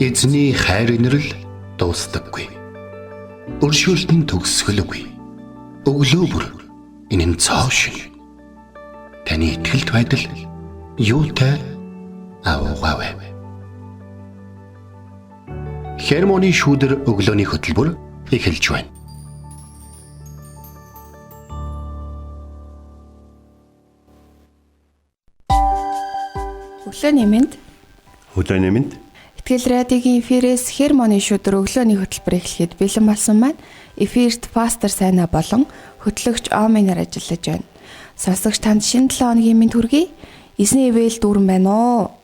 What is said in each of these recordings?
Эзний хайр инрэл дуустдаггүй. Өршөөлт нь төгсгөлгүй. Өглөө бүр энэ нь цоо шин. Таны итгэлт байдал юутай аавгаавэ. Хермоны шүүдэр өглөөний хөтөлбөр эхэлж байна. Өглөөний мэнд. Өглөөний мэнд. Итгэл радиогийн эфирээс Хермоны шүдэр өглөөний хөтөлбөр эхлэхэд бэлэн болсон маань. Эфирт пастор Сайна болон хөтлөгч Оминаар ажиллаж байна. Сонсогч танд шинэ 7 хоногийн мэнд хүргэе. Эзний ивэл дүүрэн байна уу?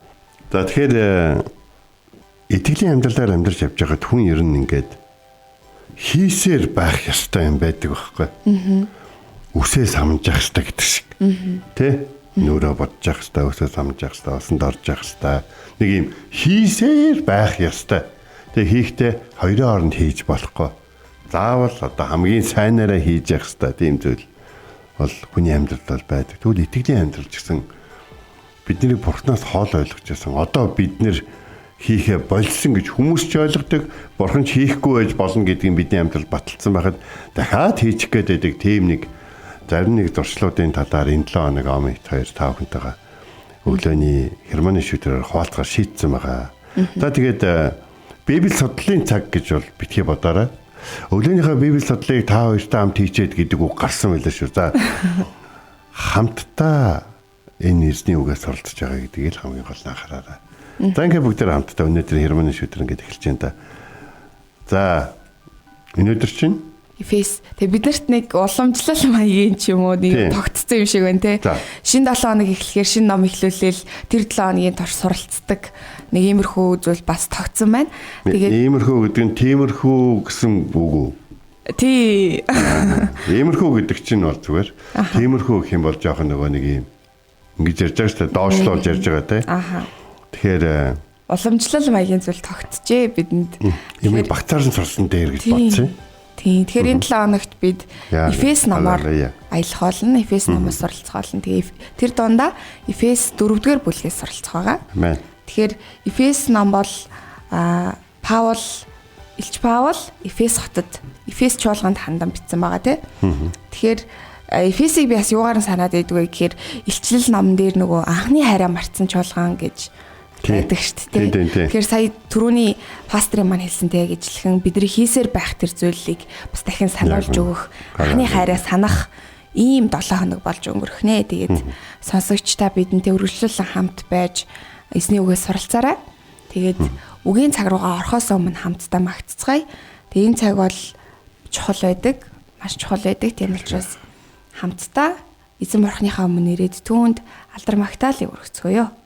За тэгэхээр итгэлийн амьдралаар амьдарч явж байхад хүн ер нь ингээд хийсээр байх ёстой юм байдаг байхгүй. Үсээ самжих ёстой гэдэг шиг. Тэ? Нүрээ бодож явах ёстой, өсөө самжих ёстой, усанд орж явах ёстой. Нэг юм хийсээр байх ёстой. Тэгээ хийхдээ хоёрын хооронд хийж болохгүй. Заавал одоо хамгийн сайнаараа хийж явах ёстой. Тийм зүйл бол хүний амьдралд бол байдаг. Тэгвэл итгэлийн амьдрал ч гэсэн бидний бурхнаас хоол ойлгож байсан. Одоо бид нэр хийхээ болсон гэж хүмүүс ч ойлгодог, бурхан ч хийхгүй байж болно гэдгийг бидний амьдрал баталсан байхад дахиад хийчих гээд байдаг тийм нэг зарим нэг зуршлуудын талаар энэ 7 хоног Омит 2 та бүхэнтэйгээ өглөөний Хермоны шүтрээр хуваалцахаар шийдсэн байгаа. За тэгээд Библи судлалын цаг гэж бол битгий бодоорой. Өглөөнийхөө Библи судлалыг та хоёртой хамт хийчээд гэдэг үг гарсан байлаа шүү. За хамтдаа энэ эзний үгээс суралцж байгаа гэдгийг л хамгийн гол нь анхаараарай. За ингээд бүгдээр хамтдаа өнөөдөр Хермоны шүтрэн гэдээ эхэлж байна та. За өнөөдөр чинь Эфес. Тэгээ биднэрт нэг уламжлал маягийн ч юм уу нэг тогтцсон юм шиг байна те. Шинэ 7 хоног эхлэхээр шинэ ном эхлүүлээл тэр 7 хоногийн турш суралцдаг нэг иймэрхүү зүйл бас тогтсон байна. Тэгээд иймэрхүү гэдэг нь тиймэрхүү гэсэн үг үү? Тий. Иймэрхүү гэдэг чинь бол зүгээр. Тиймэрхүү гэх юм бол жоохон нөгөө нэг юм ингэж ярьж байгаа шүү дээ. Доошлуулж ярьж байгаа те. Аха. Тэгэхээр уламжлал маягийн зүйл тогтжээ бидэнд. Юм багцаар нь сурсан дээр гэж бодсон юм. Тийм. Тэгэхээр энэ 7 хоногт бид Эфес номоор аялах болно. Эфес номоос суралцах болно. Тэгээ тэр дундаа Эфес 4-р бүлгээс суралцах байгаа. Амен. Тэгэхээр Эфес ном бол Паул, Элч Паул Эфес хотод, Эфес чуулганд хандан бичсэн байгаа тий. Тэгэхээр Эфесийг би бас юугаар нь санаад байдг вэ гэхээр илчлэл номон дээр нөгөө анхны хайраа мартсан чуулган гэж байдаг шүү дээ. Тэгэхээр сая түрүүний пастрын маань хэлсэнтэй яг ижилхэн бидний хийсээр байх тэр зүйлийг бас дахин сануулж өгөх, анхны хайраа санах ийм 7 хоног болж өнгөрөх нэ. Тэгээд сонсогч та бидэнтэй үргэлжлүүлэн хамт байж эзний үгээс суралцаарай. Тэгээд үгийн цаг руугаа орохоос өмнө хамтдаа магтцгаая. Тэгээд энэ цаг бол чухал байдаг, маш чухал байдаг. Тийм учраас хамтдаа эзэн бурхныхаа өмнө ирээд түүнд алдар магтаалыг өргөцгөөе.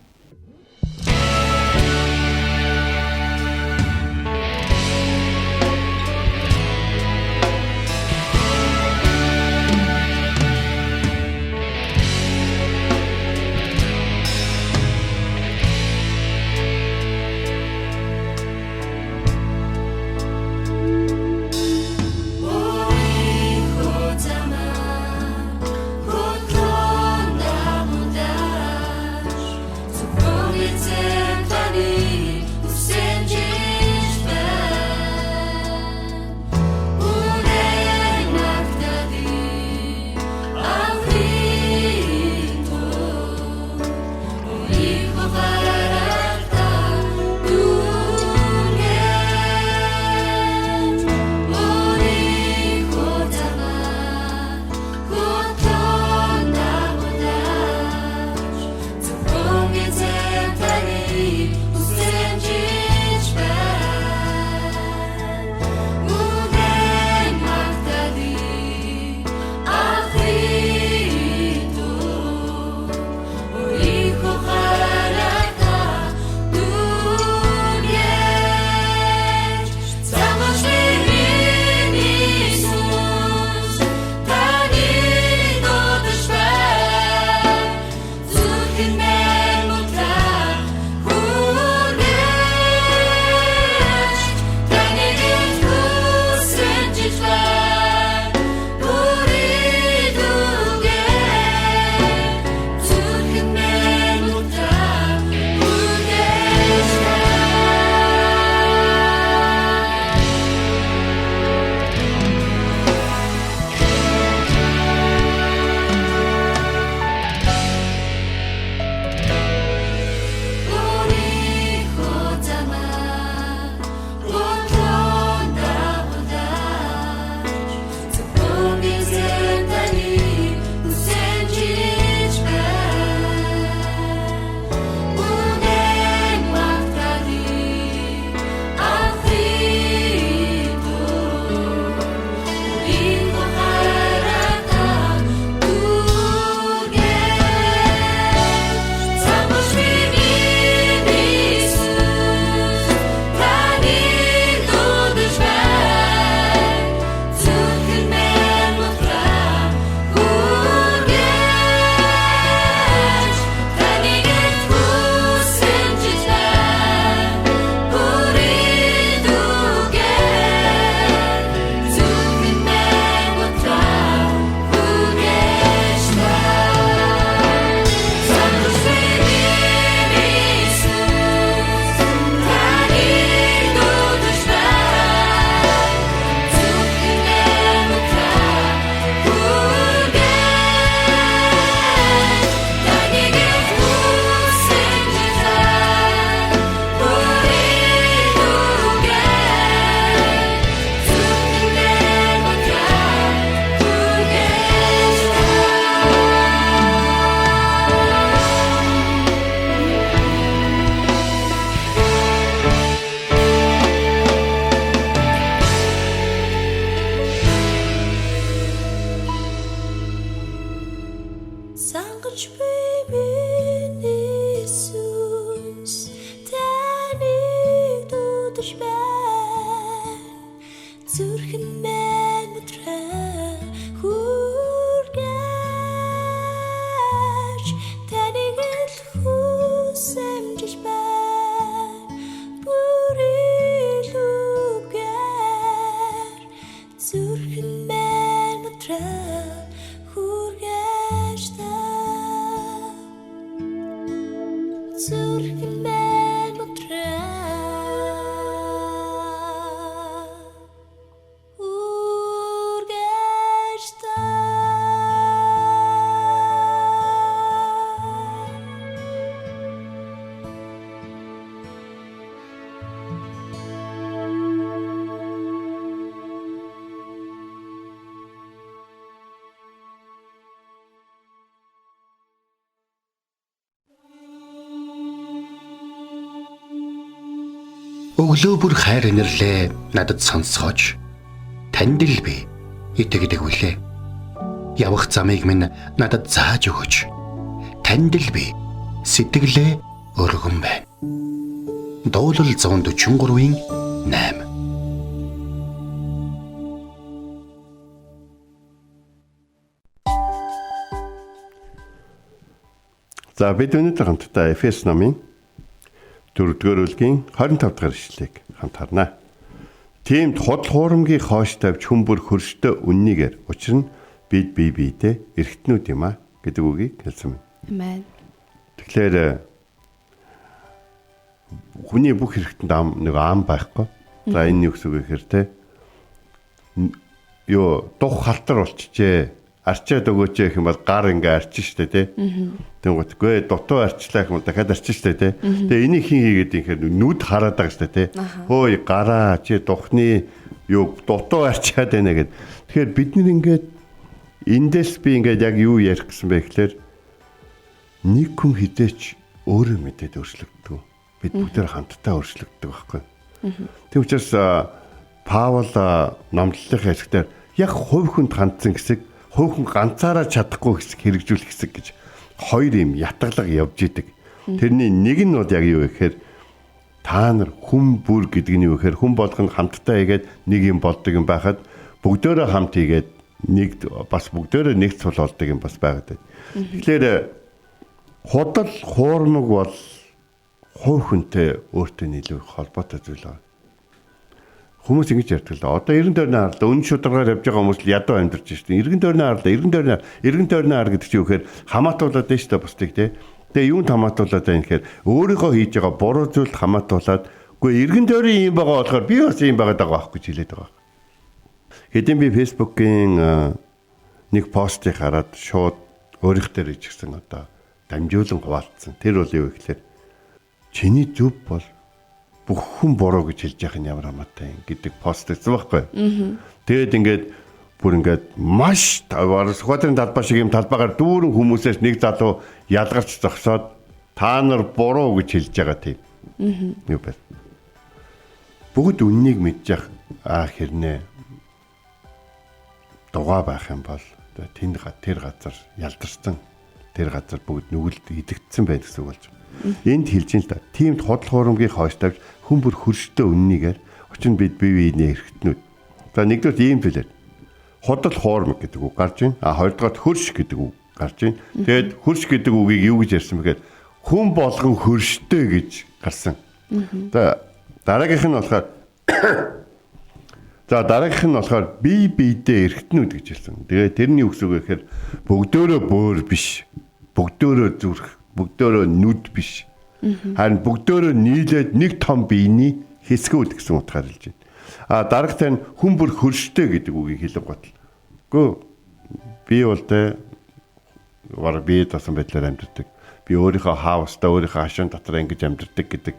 Минь Иесус таныг дуудаж байна. Зүрхэн минь мудраа хүргэж таныг л хүсэмжиж байна. Бүр илүүгээр зүрхэн минь мудраа хүргэж та. Зүрхэн минь мудраа хүргэж та. Өглөө бүр хайр инэрлээ надад сонсгооч. Танд л би итгэдэг үлээ. Явах замыг минь надад зааж өгөөч. Танд л би сэтгэлээ өргөн байна. Дуулал 143-ийн 8. За бид өнөөдөр хамтдаа Эфес номын 4-р бүлгийн 25 дахь ишлэлийг хамт харнаа. Тиймд худал хуурамгийн хоош тавьж хүн бүр хөрштөө үннийгээр учир нь бид бие биедээ эргэтнүүд юм а гэдэг үгийг хэлсэн байна. Амен. Тэгэхээр хүний бүх хэрэгтэнд ам нэг ам байхгүй. За энэ юу гэсэн үг гэхээр те юу дух халтар болчихжээ. Арчаад өгөөч гэх юм бол гар ингээ арчин штэ те. Тэнгүүт гүй дутуу арчлаа гэх юм бол дахиад арчин штэ те. Тэгээ энийг хин хийгээд юм хэрэг нүд хараад байгаа штэ те. Хөөе гараа чи духны юу дутуу арчаад байна гэд. Тэгэхээр бид нэр ингээд эндээс би ингээд яг юу ярих гэсэн бэ гэхээр нэг хүн хизээч өөрөө мэдээд өөрчлөгддөг. Бид бүгдээр хамтдаа өөрчлөгддөг байхгүй. Тийм учраас Паул номлолын хэсгээр яг хувь хүнд хандсан хэсэг, хувь хүн ганцаараа чадахгүй хэсэг хэрэгжүүлэх хэсэг гэж хоёр юм ятгалаг явж идэг. Тэрний нэг нь бол яг юу гэхээр та нар хүн бүр гэдэг нь юу гэхээр хүн болгоно хамтдаа хийгээд нэг юм болдог юм байхад бүгдөөрөө хамт хийгээд нэг бас бүгдөөрөө нэг цул болдог юм бас байгаад байна. Тэгэхээр худал хуурмаг бол хувь хүнтэй өөртөө илүү их холбоотой зүйл байна. Хүмүүс ингэж ярьдаг л да. Одоо эргэн тойрны харлаа өн шударгаар явж байгаа хүмүүс л ядуу амьдарч шээ. Эргэн тойрны харлаа, эргэн тойрны эргэн тойрны хар гэдэг чинь юу гэхээр хамаатуулаад байна шүү дээ бусдыг те. Тэгээ юунд хамаатуулаад байна гэхээр өөрийнхөө хийж байгаа буруу зүйлд хамаатуулаад үгүй эргэн тойрны юм байгаа болохоор би бас юм байгаад байгаа байхгүй ч хэлээд байгаа. Хэдийн би Facebook-ийн нэг постыг хараад шууд өөрийнх дээр ижигсэн одоо дамжуулан хуваалцсан. Тэр бол юу гэхээр чиний зөв бол бүх хүн буруу гэж хэлж яах нь ямар хамаатай юм гэдэг пост хийсэн байхгүй. Тэгээд ингээд бүр ингээд маш Сүхбаатарын талбай шиг юм талбайгаар дүүрэн хүмүүсээс нэг залуу ялгарч зогсоод та нар буруу гэж хэлж байгаа тийм. Юу бэ? Бүгд үннийг мэдчих хэрнээ дугаа байх юм бол тэнд тэр газар ялдарсан тэр газар бүгд нүгэлд идэгдсэн байх гэсэн үг болж байна. Энд хэлж ин л да. Тиймд худал хуурамгийн хоош тавьж хүн бүр хөрштөө үннийгээр учир нь бид бие биенээ эргэтнүүд. За нэгдүгээр ийм зүйлээр худал хуурмаг гэдэг үг гарч байна. А хоёрдугаар хөрш гэдэг үг гарч байна. Тэгээд хөрш гэдэг үгийг юу гэж ярьсан бэхээр хүн болгон хөрштэй гэж гарсан. За дараагийнх нь болохоор за дараагийнх нь болохоор бие биедээ эргэтнүүд гэж хэлсэн. Тэгээд тэрний үг үг гэхээр бүгдөөрөө бөөр биш. Бүгдөөрөө зүрх, бүгдөөрөө нүд биш. Харин бүгдөөрөө нийлээд нэг том биений хэсгүүд гэсэн утгаар хэлж байна. А дараагт нь хүн бүр хөрштэй гэдэг үгийг хэлэн готл. Үгүй би бол тэ вар би тасан байдлаар амьдардаг. Би өөрийнхөө хаустаа өөрийнхөө хашаан дотор ингэж амьдардаг гэдэг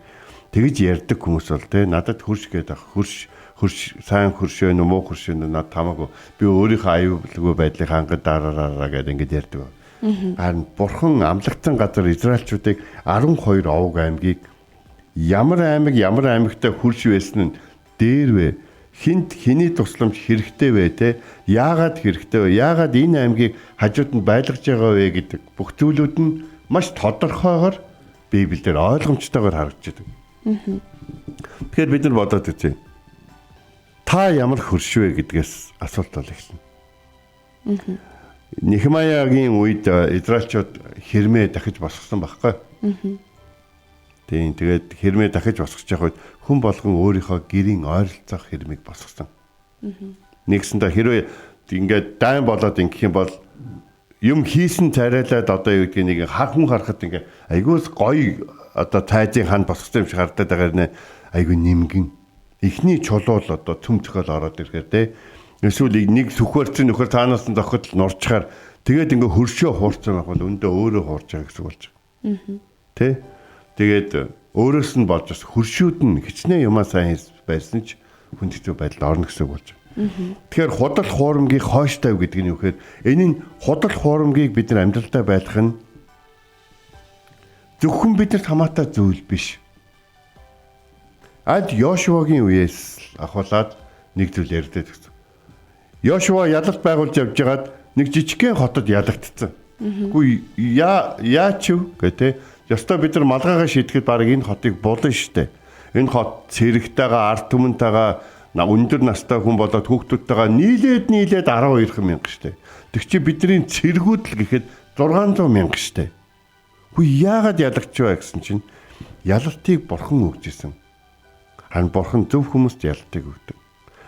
тэгж ярьдаг хүмүүс бол тэ надад хөрш гэдэг хөрш хөрш сайн хөрш вэ муу хөрш вэ надад хамаагүй. Би өөрийнхөө аюулгүй байдлыг хангад дараараа гэдэг ингэж ярьдаг. Харин бурхан амлагдсан газар Израильчуудыг 12 овог аймгийг ямар аймаг ямар аймагтай хөрш байсан нь дээр вэ? Хинт хэний тусламж хэрэгтэй вэ те? Яагаад хэрэгтэй вэ? Яагаад энэ аймгийг хажууд нь байлгаж байгаа вэ гэдэг бүх зүйлүүд нь маш тодорхойгоор Библиэлд ойлгомжтойгоор харагдаж байдаг. Тэгэхээр бид нар бодоод үзье. Та ямар хөрш вэ гэдгээс асуулт бол эхэлнэ. Нехемаягийн үед Израильчууд хэрмээ дахиж босгосон байхгүй. Тийм, тэгээд хэрмээ дахиж босгож явах үед хүн болгон өөрийнхөө гэрийн ойролцоох хэрмийг босгосон. Нэгсэндээ хэрвээ ингээд дайн болоод ингэх юм бол юм хийсэн царайлаад одоо юу гэдгийг нэг хүн харахад ингээ айгуус гоё одоо тайзын ханд босгосон юм шиг харагдаад байгаа нэ айгу нэмгэн. Эхний чулуул одоо төм зөхөл ороод ирэхээр те эсвэл нэг сүхвэрцэн нөхөр цаанаас нь зохидол нурчхаар тэгээд ингээ хөршөө хуурсан байх бол өндөө өөрөө хуурч байгаа гэсэн болж байгаа. Тэ? Тэгээд өөрөөс нь болж бас хөршүүд нь хичнээн юмаа сайн байсан ч хүнд хэцүү байдалд орно гэсэн болж байгаа. Тэгэхээр худал хуурамгийг хойш тавь гэдэг нь юу гэхээр энэ нь худал хуурамгийг бид нар амьдралдаа байлгах нь зөвхөн биднэрт хамаатай зүйл биш. Ад Йошуагийн үеэс ахуулаад нэг зүйл ярьдаг гэсэн. Йошуа ялалт байгуулж явж байгаад нэг жижигхэн хотод ялагдсан. Үгүй яач вэ гэдэг. Ёстой бид нар малгайгаа шийдэхэд баг энэ хотыг булна штэ. Энэ хот цэрэгтэйгээ ард түмэнтэйгээ өндөр настай хүн болоод хүүхдүүдтэйгээ нийлээд 12 мянга штэ. Тэг чи бидний цэргүүд л гэхэд 600 мянга штэ. Үгүй яагаад ялагч вэ гэсэн чинь ялалтыг бурхан өгч исэн. Харин бурхан зөв хүмүүст ялалтыг өгдөг.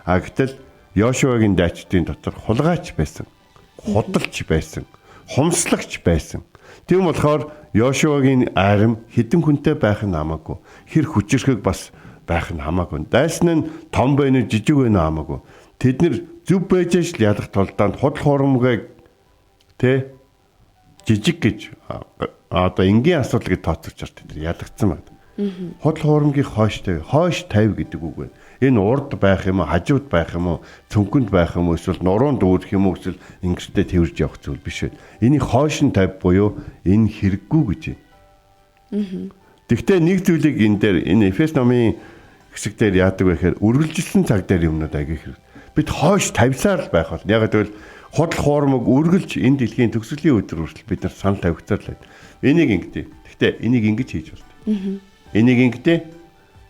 А гэтэл Йошуагийн дайчдын дотор хулгайч байсан, худалч байсан, хумслагч байсан. Тийм болохоор Йошуагийн арим хэдэн хүнтэй байх нь хамаагүй. Хэр хүчирхэг бас байх нь хамаагүй. Дайсан нь том байна уу, жижиг байна уу хамаагүй. Тэд нэр зөв байж л ялах тулдаанд худал хуурмгийг тэ жижиг гэж одоо энгийн асуудал гэж тооцож чар тэд нар ялагдсан байна. Худал хуурмгийг хойш тавь, хойш тавь гэдэг үг байна. Энэ урд байх юм уу, хажууд байх юм уу, цүнхэнд байх юм уу, эсвэл нуруунд үүрэх юм уу, эсвэл ингэртээ тэрж явах зүйл биш вэ. Энийг хойш нь тавь буюу энэ хэрэггүй гэж байна. Тэгвэл нэг зүйлийг энэ дээр энэ Эфес номын хэсэг дээр яадаг вэ гэхээр үргэлжилсэн цаг дээр юмнууд аягүй хэрэг. Бид хойш тавьсаар л байх болно. Яг гэвэл худал хуурмаг үргэлж энэ дэлхийн төгсгөлийн өдөр хүртэл бид нар санал тавигдсаар л байна. Энийг ингэдэй. Тэгвэл энийг ингэж хийж болтой. Энийг ингэдэй.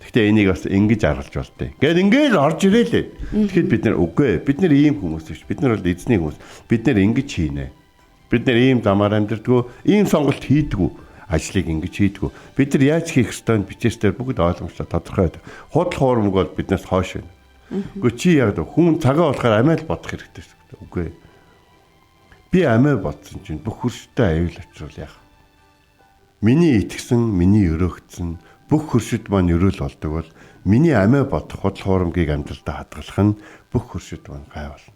Гэхдээ энийг бас ингэж аргалж болтой. Ингээд ингээл орж ирээлээ. Тэгэхэд бид нар үгүй. Бид нар ийм хүмүүс биш. Бид нар бол эзний хүмүүс. Бид нар ингэж хийнэ. Бид нар ийм замаар амьдэрдгүү, ийм сонголт хийдгүү, ажлыг ингэж хийдгүү. Бид нар яаж хийх ёстой нь бичээсээр бүгд ойлгомжтой тодорхой байдаг. Худал хуурмаг бол биднээс хойш байна. Үгүй чи яг хүн цагаа болохоор амиа л бодох хэрэгтэй шүү дээ. Үгүй. Би амиа бодсон чинь бүх хөрштэй аюул авчруул яах. Миний итгэсэн, миний өрөөгдсөн бүх хөршид маань өрөөл болдог бол миний амиа бодох худал хуурмагийг амьдралдаа хадгалах нь бүх хөршид маань гай болно.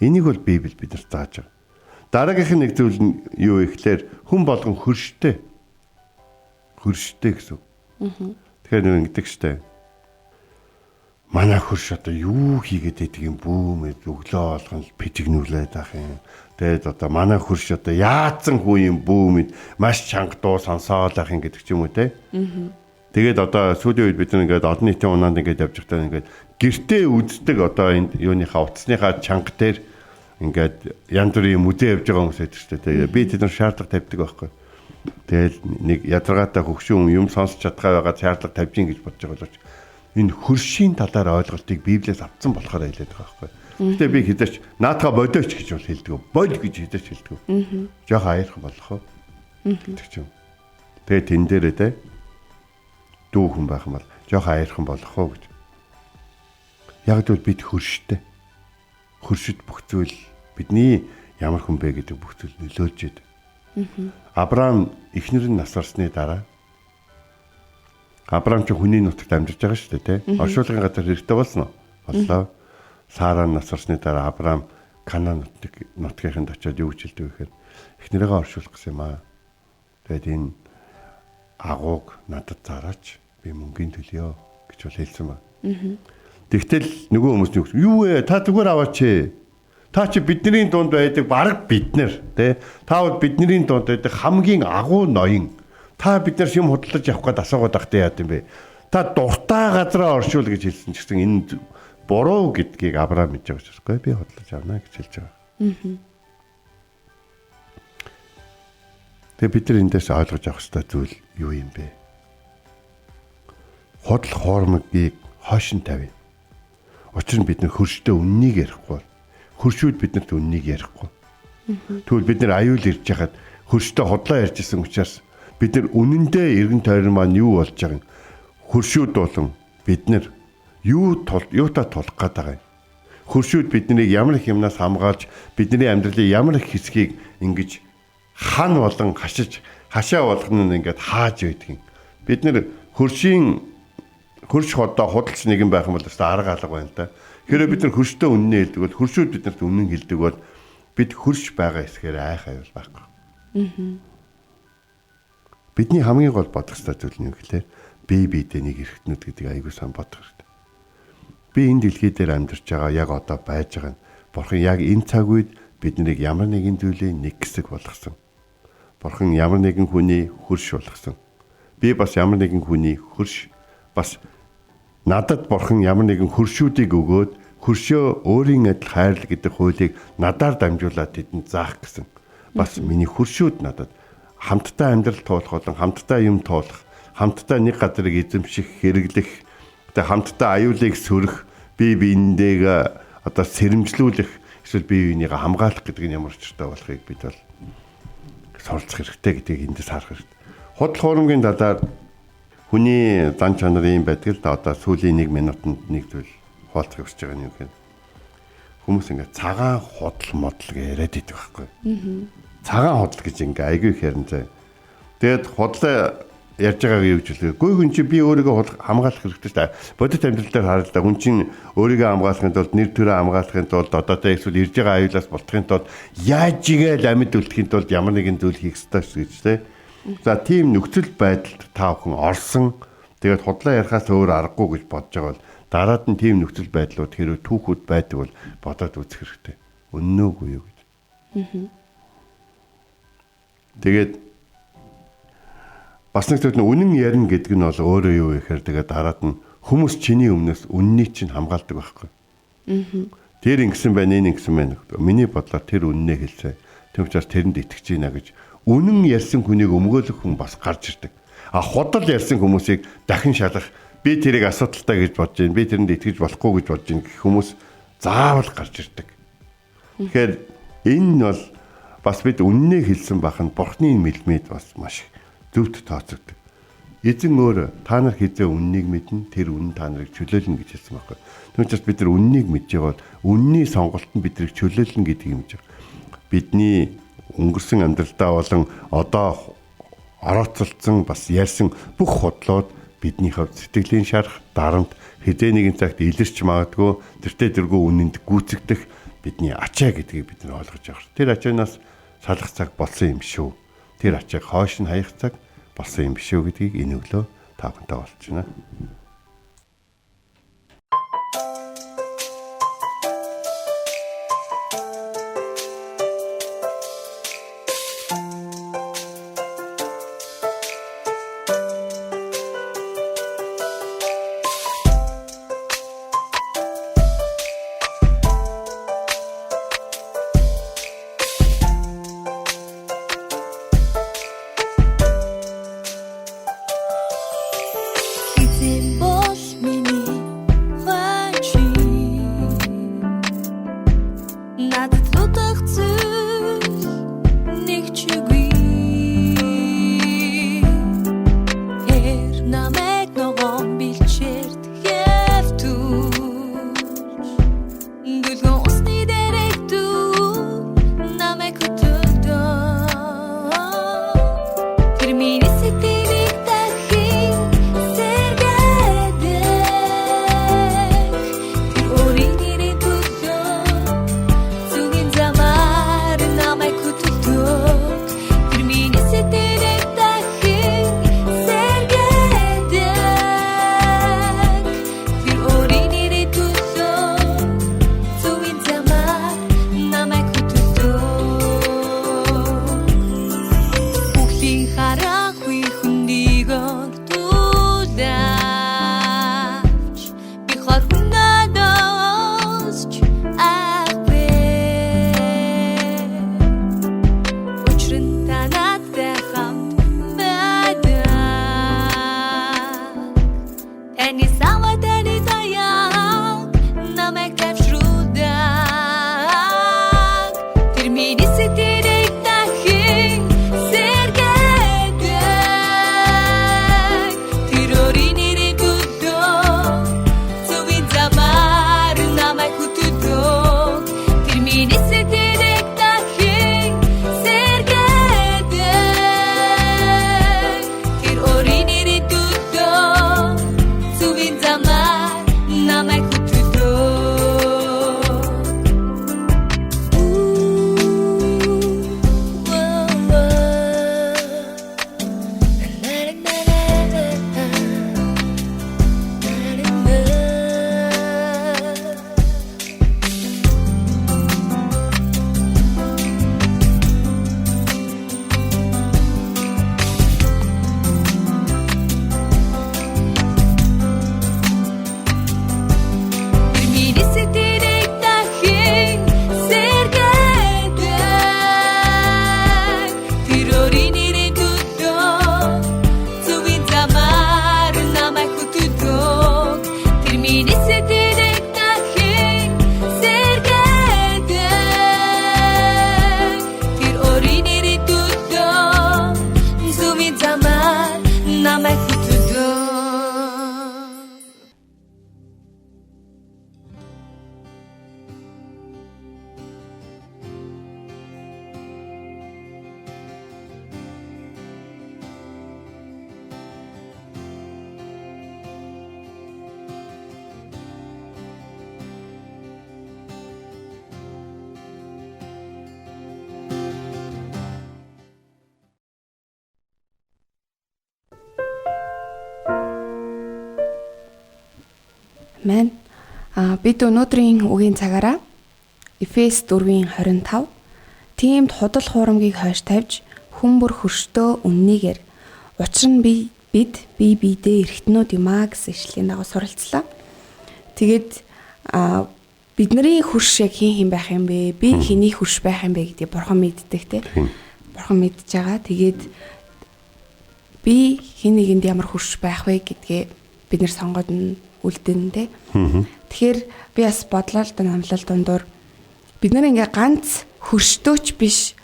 Энийг бол Библи биднэрт зааж байгаа. Дараагийнх нь нэг зүйл нь юу вэ гэхээр хүн болгон хөрштэй. Хөрштэй гэсэн. Тэгэхээр нэг ингэдэг штэ. Манай хөрш одоо юу хийгээд байдаг юм бүү мэд өглөө болгон л пижигнүүлээд ах юм. Тэгээд одоо манай хөрш одоо яатсан хүн юм бүү мэд маш чанга дуу сонсоол ах юм гэдэг ч юм уу те. Тэгээд одоо сүүлийн үед бид нар ингээд олон нийтийн унаанд ингээд явж байхдаа ингээд гэртээ үздэг одоо энэ юуныхаа утасныхаа чанга дээр ингээд янз бүрийн музей явж байгаа хүмүүс байдаг шүү дээ. Тэгээд би тэд нар шаардлага тавьдаг байхгүй. Тэгэл нэг ядаргаатай хөгшин юм сонсч чадгаа байгаа шаардлага тавьж ин гэж бодож байгаа боловч энэ хөршийн талаар ойлголтыг Библиэс авсан болохоор хэлээд байгаа байхгүй. Гэтэ би хэзээч наадхаа бодооч гэж бол хэлдэг. Боль гэж хэзээч хэлдэг. Жохон аярхан болох уу гэдэг ч юм. Тэгээ тэн дээрээ те дүүхэн байх юм бол жохон аярхан болох уу гэж. Яг л бид хөрштэй. Хөршид бүх зүйл бидний ямар хүн бэ гэдэг бүх зүйл нөлөөлж идэг. Авраам эхнэр нь нас барсны дараа Авраам ч хүний нутагт амьдарч байгаа шүү дээ, тэ. Оршуулгын газар хэрэгтэй болсон уу? Боллоо. Сара нас барсны дараа Авраам Канаан нутгийнханд очиод юу гэж хэлдэг вэ гэхээр эхнэрээгээ оршуулах гэсэн юм аа. Тэгээд энэ агууг надад зараач, би мөнгөний төлөё гэж бол хэлсэн ба. Тэгтэл нөгөө хүмүүс нь юу вэ? Та зүгээр аваач. Та чи бидний дунд байдаг бараг бид нар, тэ. Та бол бидний дунд байдаг хамгийн агуу ноён. Та бид нар юм худалдаж явах гээд асуугаад байхдаа яа гэм бэ? Та дуртай газараа оршуул гэж хэлсэн ч гэсэн энэ буруу гэдгийг Авраам мэдж байгаа учраас би худалдаж авна гэж хэлж байгаа. Тэгээ бид нар эндээс ойлгож авах ёстой зүйл юу юм бэ? Худал хуурмагийг хойш нь тавь. Учир нь бид нар хөршдөө үннийг ярихгүй. Хөршүүд биднэрт үннийг ярихгүй. Тэгвэл бид нар аюул ирж хахад хөршдөө худлаа ярьж исэн учраас бид нар үнэндээ эргэн тойрон маань юу болж байгааг нь хөршүүд болон бид нар юутай тулах гээд байгаа юм. Хөршүүд биднийг ямар их юмнаас хамгаалж бидний амьдралын ямар их хэсгийг ингэж хан болон хашиж хашаа болгоно нь ингээд хааж байдаг юм. Бид нар хөршийн хөрш ходоо худалч нэгэн байх юм бол өстө арга алга байна л да. Хэрвээ бид нар хөршдөө үннээ хэлдэг бол хөршүүд биднэрт үнэн хэлдэг бол бид хөрш байгаа эсгээр айх аюул байхгүй. Бидний хамгийн гол бодох ёстой зүйл нь юу гэхээр бие биедээ нэг эрхтнүүд гэдэг аягүй сан бодох хэрэгтэй. Би энэ дэлхий дээр амьдарч байгаа яг одоо байж байгаа нь Бурхан яг энэ цаг үед биднийг ямар нэгэн зүйлийн нэг хэсэг болгосон. Бурхан ямар нэгэн хүний хөрш болгосон. Би бас ямар нэгэн хүний хөрш, бас надад Бурхан ямар нэгэн хөршүүдийг өгөөд хөршөө өөрийн адил хайрлал гэдэг хуулийг надаар дамжуулаад тэдэнд заах гэсэн. Бас миний хөршүүд надад хамтдаа амьдрал туулах болон хамтдаа юм туулах, хамтдаа нэг газрыг эзэмших, хэрэглэх, тэгээ хамтдаа аюулыг сөрөх, бие биендээ одоо сэрэмжлүүлэх, эсвэл бие биенийгээ хамгаалах гэдэг нь ямар учиртай болохыг бид бол суралцах хэрэгтэй гэдгийг эндээс харах хэрэгтэй. Худал хуурмгийн талаар хүний зан чанар юм байдаг л да. Одоо сүүлийн 1 минутанд нэг зүйл хуваалцах хүсэж байгаа нь юу гэхээр хүмүүс ингээд цагаан худал модал гэж яриад идэг байхгүй. Цагаан худал гэж ингээ айгүй их ярина заа. Тэгээд худлаа ярьж байгааг юу гэж хэлээ. Гүй хүн чи би өөрийгөө хамгаалах хэрэгтэй шүү дээ. Бодит амьдрал дээр харал да. Хүн чинь өөрийгөө хамгаалахын тулд, нэр төрөө хамгаалахын тулд, одоо тэ эсвэл ирж байгаа аюулаас болтохын тулд яаж игээл амьд үлдэхин тулд ямар нэгэн зүйл хийх ёстой шүү гэж тэ. За тийм нөхцөл байдалд та бүхэн орсон. Тэгээд худлаа ярихаас өөр аргагүй гэж бодож байгаа бол дараад нь тийм нөхцөл байдлууд хэрвээ түүхүүд байдаг бол бодоод үзэх хэрэгтэй. Үнэн үгүй юу гэж. Тэгээд бас нэг зүйл нь үнэн ярина гэдэг нь бол өөрөө юу гэхээр тэгээд дараад нь хүмүүс чиний өмнөөс үннийг чинь хамгаалдаг байхгүй. Тэр ингэсэн байна, энэ ингэсэн байна. Миний бодлоор тэр үннээ хэлсэн. Тэр учраас тэрэнд итгэж байна гэж үнэн ярьсан хүнийг өмгөөлөх хүн бас гарч ирдэг. А худал ярьсан хүмүүсийг дахин шалах, би тэрийг асуудалтай гэж бодож байна, би тэрэнд итгэж болохгүй гэж бодож байна гэх хүмүүс заавал гарч ирдэг. Тэгэхээр энэ бол бас бид үннээ хэлсэн байх нь Бурхны мэлмэд бас маш зөвхт тооцогддог. Эзэн өөр та нар хизээ үннийг мэднэ, тэр үнэн та нарыг чөлөөлнө гэж хэлсэн байхгүй. Тэр учраас бид нар үннийг мэдж байгаа бол үнний сонголт нь биднийг чөлөөлнө гэдэг юм жиг. Бидний өнгөрсөн амьдралдаа болон одоо орооцолдсон бас ярьсан бүх худлууд бидний хувьд сэтгэлийн шарах, дарамт, хизээ нэгэн цагт илэрч магадгүй тэртээ тэргүй үнэнд гүйцэгдэх бидний ачаа гэдгийг бид нар ойлгож байгаа. Тэр ачаанаас салах цаг болсон юм шүү. Тэр ачааг хойш нь хаях цаг болсон юм биш үү гэдгийг энэ өглөө та бүхэнтэй болчих байна. Хараа Амен. Бид өнөөдрийн үгийн цагаараа Эфес 4:25 тиймд худал хуурмгийг хойш тавьж хүн бүр хөрштөө үннийгээр учир нь бид бие биедээ эргэтнүүд юм аа гэсэн ишлэлийн дагуу суралцлаа. Тэгээд бидний хөрш яг хин хин байх юм бэ? Би хэний хөрш байх юм бэ гэдгийг бурхан мэддэг те. Бурхан мэдж байгаа. Тэгээд би хин нэгэнд ямар хөрш байх вэ гэдгээ бид нэр сонгоод нь үлдэнэ те. Тэгэхээр би бас бодлоо л да намлал дундуур бид нар ингээ ганц хөрштөөч биш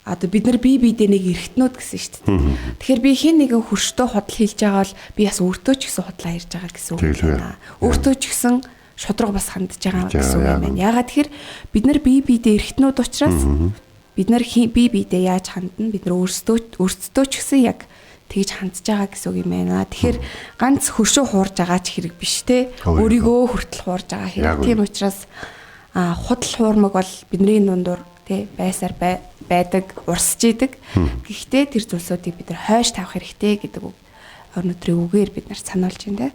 одоо бид нар бие биедээ нэг эргэтнүүд гэсэн шүү дээ. Тэгэхээр би хин нэгэн хөрштөө худал хэлж байгаа бол би бас өөртөө ч гэсэн худлаа ярьж байгаа гэсэн үг байна. Өөртөө ч гэсэн шудраг бас хандж байгаа гэсэн үг юм байна. Яагаад тэгэхээр бид нар бие биедээ эргэтнүүд учраас бид нар бие биедээ яаж хандна? Бид нар өөрсдөө ч гэсэн яг тэгж хандж байгаа гэсэн үг юм байна. Тэгэхээр ганц хөршөө хуурж байгаа ч хэрэг биш те. Өөрийгөө хүртэл хуурж байгаа хэрэг. Тийм учраас худал хуурмаг бол бидний дундуур те байсаар байдаг, урсж идэг. Гэхдээ тэр зүйлсүүдийг бид нар хойш тавих хэрэгтэй гэдэг үг өнөөдрийн үгээр бид нар сануулж байна те.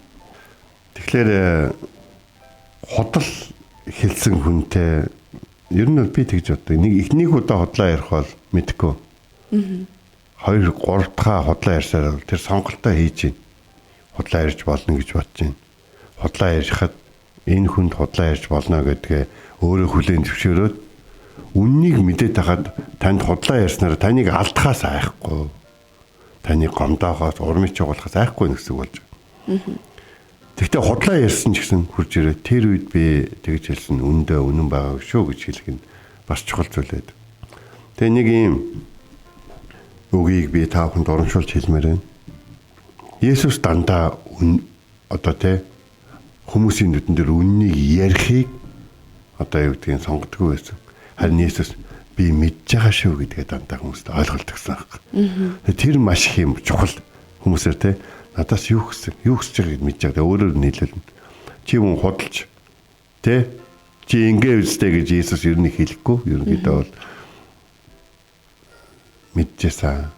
Тэгэхээр худал хэлсэн хүнтэй ер нь бол би тэгж боддог. Нэг эхнийг удаа худлаа ярих бол мэдэхгүй. 2 3 дахь худлаа ярьсаар тэр сонголтоо хийж байна. Худлаа ярьж болно гэж бодож байна. Худлаа ярихад энэ хүнд худлаа ярьж болно гэдгээ өөрөө хүлээн зөвшөөрөөд үннийг мэдээд хахад танд худлаа ярьснаар таныг алдахаас айхгүй. Таныг гомдоохоос, урмыг чугуулахаас айхгүй гэсэн үг болж байна. Гэхдээ худлаа ярьсан ч гэсэн хурж ирээ. Тэр үед би тэгж хэлсэн үндэ үнэн байгаагүй шүү гэж хэлэх нь бас чухал зүйл байдаг. Тэгээ нэг юм үгийг би та бүхэнд урамшуулж хэлмээр байна. Есүс дандаа одоо тэ хүмүүсийн нүдэн дээр үннийг ярихыг одоо юу гэдгийг сонгодгүй байсан. Харин Есүс би мэдж байгаа шүү гэдгээ дандаа хүмүүст ойлголт өгсөн байхгүй. Тэр маш их юм чухал хүмүүсээр тэ надаас юу хүссэн, юу хүсэж байгааг мэдж байгаа. Өөрөөр нь хэлбэл чи мөн худалч тэ чи ингэ үстэй гэж Есүс ер нь хэлэхгүй. Ерөнхийдөө бол мэдчихсэн.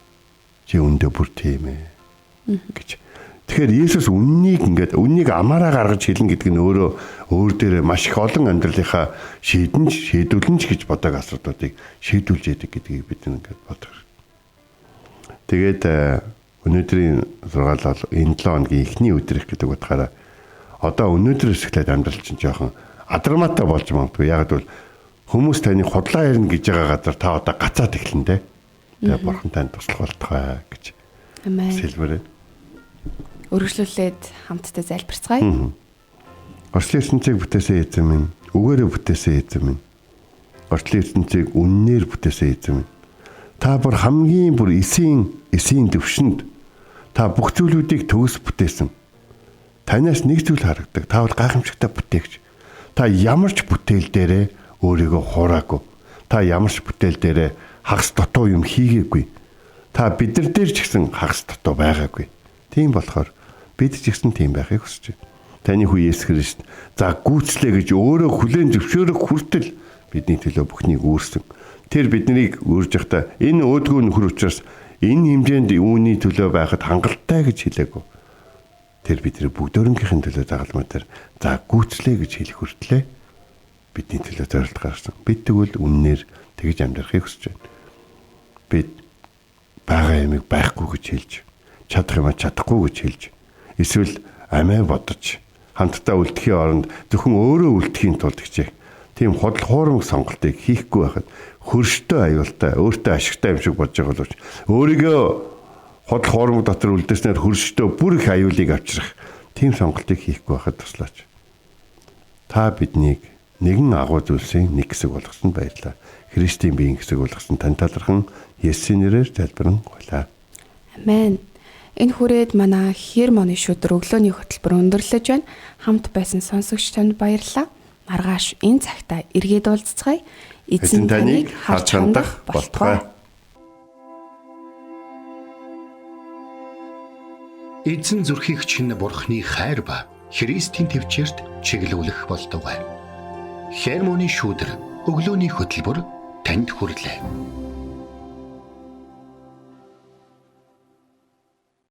Чи үндэ бүр тийм ээ гэж. Тэгэхээр Есүс үннийг ингээд үннийг амаараа гаргаж хэлнэ гэдэг нь өөрөө өөр дээрээ маш их олон амьдралынхаа шийдэн шийдвүлэн ч гэж бодог асуудлуудыг шийдвүлж яадаг гэдгийг бид ингээд бодох. Тэгээд өнөөдрийн сургаал бол энэ 7 хоногийн эхний өдөр их гэдэг утгаараа одоо өнөөдрөөс эхлээд амьдрал чинь жоохон адармаатай болж магадгүй. Яг бол хүмүүс таны худлаа ярина гэж байгаа газар та одоо гацаад эхлэн тэ. Тэгээ бурхан танд туслах болтугай гэж. Амен. Сэлбэрээ. Өргөжлүүлээд хамтдаа залбирцгаая. Орчлын ертөнцийг бүтээсэн эзэн минь, үгээрээ бүтээсэн эзэн минь. Орчлын ертөнцийг үннээр бүтээсэн эзэн минь. Та бүр хамгийн бүр эсийн төвшөнд та бүх зүйлүүдийг төгс бүтээсэн. Танаас нэг зүйл харагдаг. Та бол гайхамшигтай бүтээгч. Та ямар ч бүтээл дээрээ өөрийгөө хуураагүй. Та ямар ч бүтээл дээрээ хагас дутуу юм хийгээгүй. Та бид нар дээр ч гэсэн хагас дутуу байгаагүй. Тийм болохоор бид ч гэсэн тийм байхыг хүсэж байна. Таны хүү Есүс Христ за гүйцлээ гэж өөрөө хүлээн зөвшөөрөх хүртэл бидний төлөө бүхнийг үүрсэн. Тэр биднийг үүрж явахдаа энэ өөдгөө нөхөр учраас энэ хэмжээнд үүний төлөө байхад хангалттай гэж хэлээгүй. Тэр бидний бүгдөрөнгийнхэн төлөө загалмай дээр за гүйцлээ гэж хэлэх хүртлээ бидний төлөө зорилт гаргасан. Бид тэгвэл үннээр тэгж амьдрахыг хүсэж байна. Бид байгаа ямиг байхгүй гэж хэлж, чадах юмаа чадахгүй гэж хэлж, эсвэл амиа бодож хамтдаа үлдэхийн оронд зөвхөн өөрөө үлдэхийн тулд хичээх. Тийм худал хуурамч сонголтыг хийхгүй байхад хөрштөө аюултай, өөртөө ашигтай юм шиг бодож байгаа боловч өөрийгөө худал хуурамч дотор үлдээснээр хөрштөө бүр их аюулыг авчрах тийм сонголтыг хийхгүй байхад туслаач. Та биднийг нэгэн агуу зүйлсийн нэг хэсэг болгосон баярлалаа. Христийн биеийн хэсэг болгосон тань талархан Есүсийн нэрээр залбирэн гуйлаа. Амен. Энэ хүрээд манай Хермоны шүдэр өглөөний хөтөлбөр өндөрлөж байна. Хамт байсан сонсогч танд баярлалаа. Маргааш энэ цагта эргээд уулзцгаая. Эзэн таныг харж хандах болтугай. Эзэн зүрхийг чинь бурхны хайр ба Христийн төвчөрт чиглүүлэх болтугай. Хермоны шүүдэр өглөөний хөтөлбөр танд хүрэлээ.